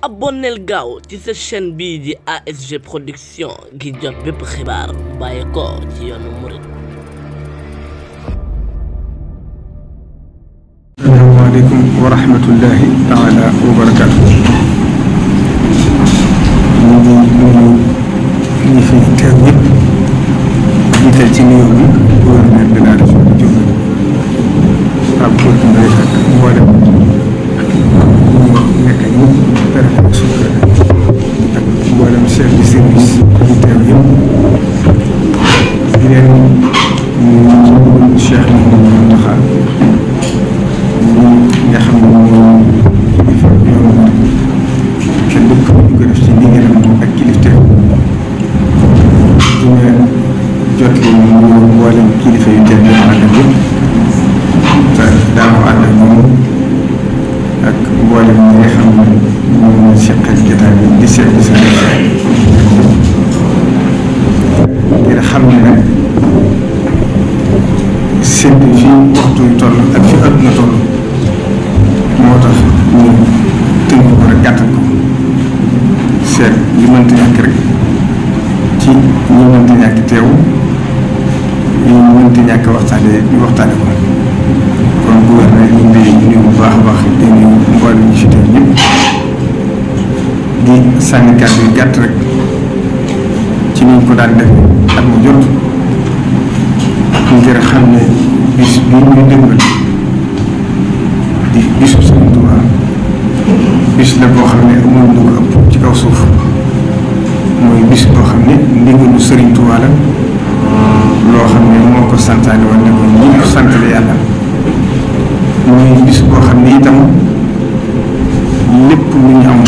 abonneel gaaw ci sa chaîne bii di ASG Production ngir jot bépp xibaar bàyyi ko ci yoonu murid. asalaamaaleykum wa rahmatullahi taala wa barakaatu. ñu ngi nuyu ñi fi teew ñëpp jiital ci nuyoo bi gouverneur de la région de Diourbel Pape Gorgui Ndeye ak mboolem ñu nekk ñëpp préfet sous-préfet ak mboolem chef de service yi teew yëpp di leen nuyu Cheikh Mouhamadou Mountakha nga xam ne moom kilifa yoon te lépp ñu ko def ci ndigalam ak kilifteef dina jot li ñu mboolem kilifa yu tedd yoo àndal yëpp te daa ko ànd ak ñoom ak mboolem ñi nga xam ne ñoom la seqal jotaay bi di service ngir xam ne nag seetlu fii waxtu yu toll ak fi àdduna toll moo tax ñu tënk ko rek gàttal ko seet li mënta ñàkk rek ci ñi mënta ñàkk teew yi ñu mënta ñàkk waxtaane ko kon gouverneur ñu ngi nuyu bu baax a baax di nuyu mboolem ñu fi teew ñëpp di sànni kàddu yu gàtt rek ci niñ ko daan def ak mu jot ngir xam ne bis bii ñuy dëngal di bisu Sëriñ Tuubaa bis la boo xam ne amul lu ko ëpp ci kaw suuf mooy bis boo xam ne ndigalu Sëriñ Tuubaa la loo xam ne moo ko santaane woon ne ko ñi ko santale yàlla mooy bis boo xam ne itam lépp lu ñu am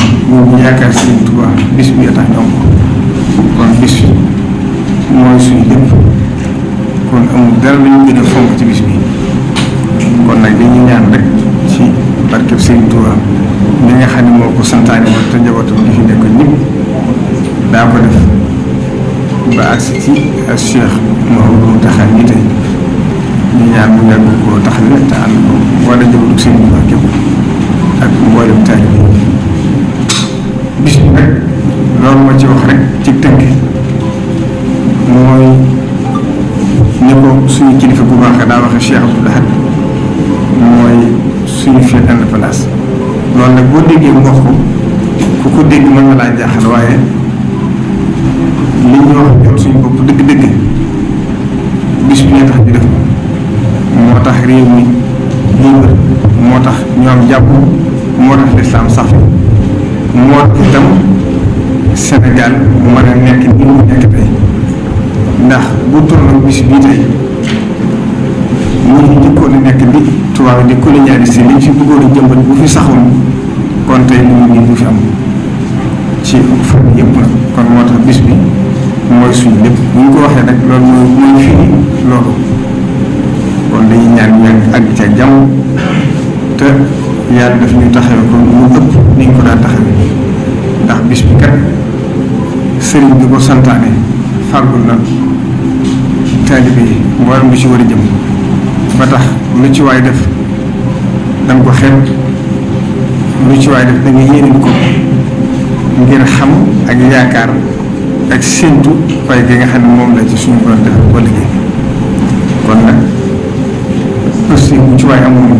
ñu yaakaar Sëriñ Tuubaa bis bi tax ñu am ko kon bis mooy suñu lépp kon amul dara lu ñu gën a fonk ci bis bi kon nag dañuy ñaan rek ci barkeb Sëriñ Tuubaa li nga xam ne moo ko santaane woon te njabootam di fi nekk ñëpp daa ko def ba agsi ci ak Cheikh Mouhamadou Mountakha ñi tey ñu ñaan mu yàgg koo taxawee te ànd ko wala njabootu Sëriñ Tuubaa képp ak mboolem taalibe bi bis bi nag loolu ma ci wax rek ci tënk mooy ne ko suñu kilifa bu baax daa waxe Cheikh Abdoul Ahad mooy suñu fête indépendance loolu nag boo déggee mu wax ko ku ko dégg mën na laa jaaxal waaye li ñu wax jot suñu bopp dëgg-dëgg bis bi tax ñu def ko moo tax réew mi libre moo tax ñu am jàpp moo tax lislaam sax moo tax itam Sénégal mën a nekk ni mu nekk tey ndax bu tolloon bis bii tey ñu njëkkoon a nekk bi tubaab di colonialisé liñ fi bëggoon a jëmbat bu fi saxoon kon tey lu ñu bu fi am ci fan yëpp nag kon moo tax bis bi mooy suñu lépp bu ñu ko waxee nag loolu mooy fii loolu kon dañuy ñaan ñaan àgg ca jàmm te yàlla daf ñu taxawee ko lu ëpp ni ñu ko daan taxawee ndax bis bi kat sëriñ bi ko santaane fàggul na taalibe yi mboolem lu ci war a jëm ba tax lu ci waay def danga ko xeeb lu ci waay def da nga yéene ko ngir xam ak yaakaar ak séentu waaye gi nga xam ne moom la ci suñu doon def ba liggéey kon nag aussi bu ci waay amoon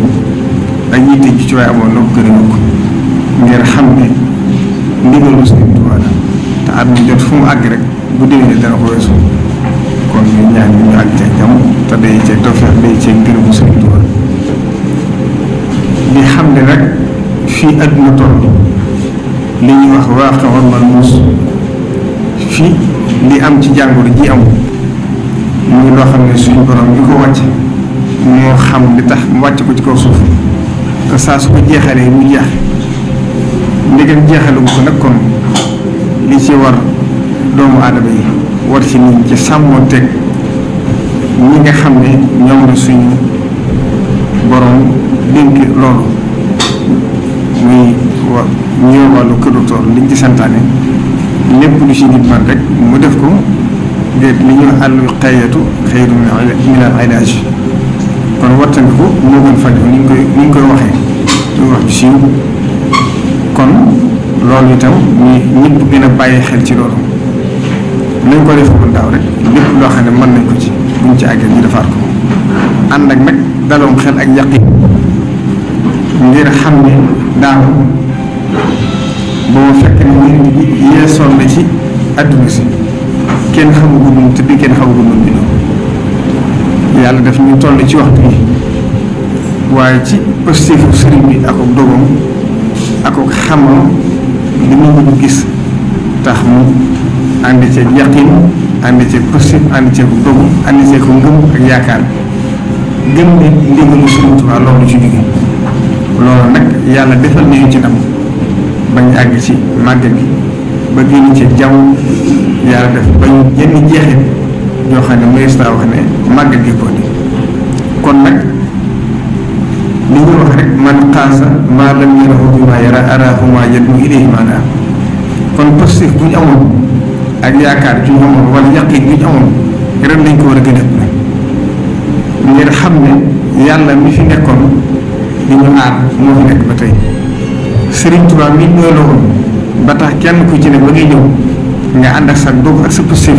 ak yitte ci waay amoon na ko gën a yokk ngir xam ne ndigalu Sëriñ Tuubaa la te at mu jot fu mu àgg rek bu déwénee dana ko weesu kon ñu ñaan ñu àgg ca jàmm te day cee tawfeex day cee ngërëmu Sëriñ Tuubaa li xam ne nag fii àdduna toll li ñuy wax waaqa'ul malmuus fii li am ci jàngoro ji am muy loo xam ne suñu borom ñu ko wàcc moo xam li tax mu wàcc ko ci kaw suuf te saa su ko jeexalee mu jeex ndegam jeexalu ko nag kon li ci war doomu aadama yi war ci nit ci sàmmoonteeg ñi nga xam ne ñoom la suñu borom dénk loolu muy ñëw wàllu kërutoor liñ ci santaane lépp lu ci nit man rek mu def ko ngir li ñu àllu xayyatu xayru min al ilaaj kon wattandiku moo gën faju ni ñu koy waxee ñu wax ci siiw kon loolu itam ñu ñëpp gën a bàyyi xel ci loolu nañ ko defoon daaw rek lépp loo xam ne mën nañ ko ci buñ ci àggee ñu defaat ko ànd ak nag daloom xel ak yaqin ngir xam ne daaw boobu fekk na nit ñi yeesoon na ci adduna si kenn xamagul nu tëdd kenn xamagul nu bindoo yàlla def ñu toll ci waxtu yi waaye ci pëstéefu sëriñ bi ak dogam ak xamam li mu ngi gis tax mu ànd ceeg yaqin ànd ceeg pëstéef ànd ceeg dogu ànd ceeg ngëm ak yaakaar gëm ne ndigalu Sëriñ Tuubaa loolu ci jóge loolu nag yàlla defal nañu ci ndam bañ àgg ci màggal gi ba génn ci jaww yàlla def bañ yenn jeexit yoo xam ne mënees naa wax ne màggal gi ko di kon nag li ñu wax rek man xaasa maa lam yarahu bimaa yara araahu maa yadnu ilayhi maanaa kon positif bu ñu amoon ak yaakaar ju ñu amoon wala yaqin bu ñu amoon ren lañ ko war a gën a ëpp ngir xam ne yàlla mi fi nekkoon di ñu aar moo fi nekk ba tey Sëriñ Tuubaa mi ñoo la woon ba tax kenn ku ci ne ba ngay ñëw nga ànd ak sa dog ak sa positif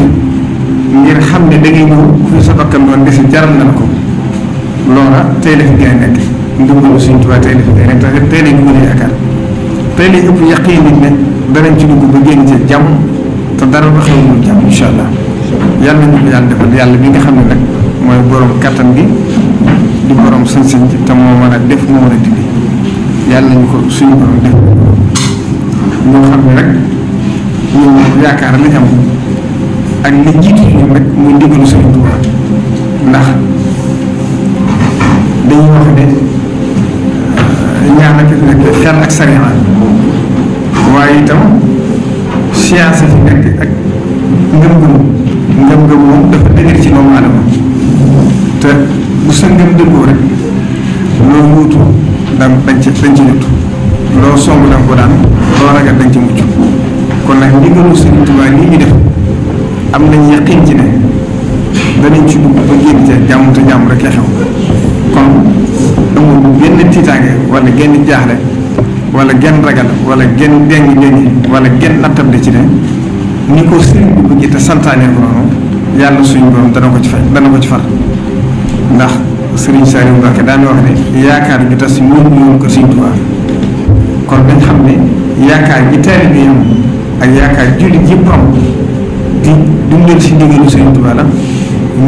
ngir xam ne da ngay ñëw ku sa bakkan doon desi jaral na la ko loola tey la fi gën a nekk ndimbalu Sëriñ Tuubaa tey la fi gën a nekk tey lañ gën a yaakaar tey lañ ëpp yaqin nit ne danañ ci dugg ba génn ci jàmm te dara ba xewul jàmm incha allah yàlla nañu ko yàlla defal yàlla bi nga xam ne nag mooy borom kattan gi di borom sañ-sañ te moo mën a def moo mën a dindi yàlla nañu ko suñu borom def ñoo xam ne nag ñun yaakaar lañ am ak li jiitu ñoom rek muy ndigalu Sëriñ Tuubaa ndax dañuy wax ne ñaar nag fi nekk xel ak sariya waaye itam science fi nekk ak ngëm-ngëm moom dafa dëgër ci doomu aadama te bu sa ngëm dëggoo rek loo yuutu dañ ci yuutu loo somb da nga ko daan loo ragal dañ ci mucc kon nag ndigalu Sëriñ Tuubaa lii ñu def am nañ yaqin ci ne danañ ci dugg ba génn ca jàmm te jàmm rek la xew kon amul genn tiitaange wala genn jaaxle wala genn ragal wala genn déng wala genn nattab de ci ne ni ko sëriñ bi bëgg te santaane ko noonu yàlla suñu borom dana ko ci fay dana ko ci far ndax sëriñ Saliou Mbacké daan wax ne yaakaar gi tas ñun ñoom ko Sëriñ Tuubaa kon dañ xam ne yaakaar gi taalibe yi am ak yaakaar jullit yëpp am di dundal si ndigalu Sëriñ Tuubaa la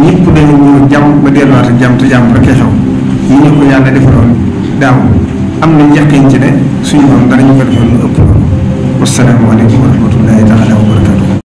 ñëpp dañu ñëw jàmm ba delluwaat ak jàmm te jàmm rek xew ñu ne ko yàlla defaloon daaw am nañ yaqin ci ne suñu borom danañu ko defal lu ëpp loolu wassalaamu aleykum wa rahmatullahi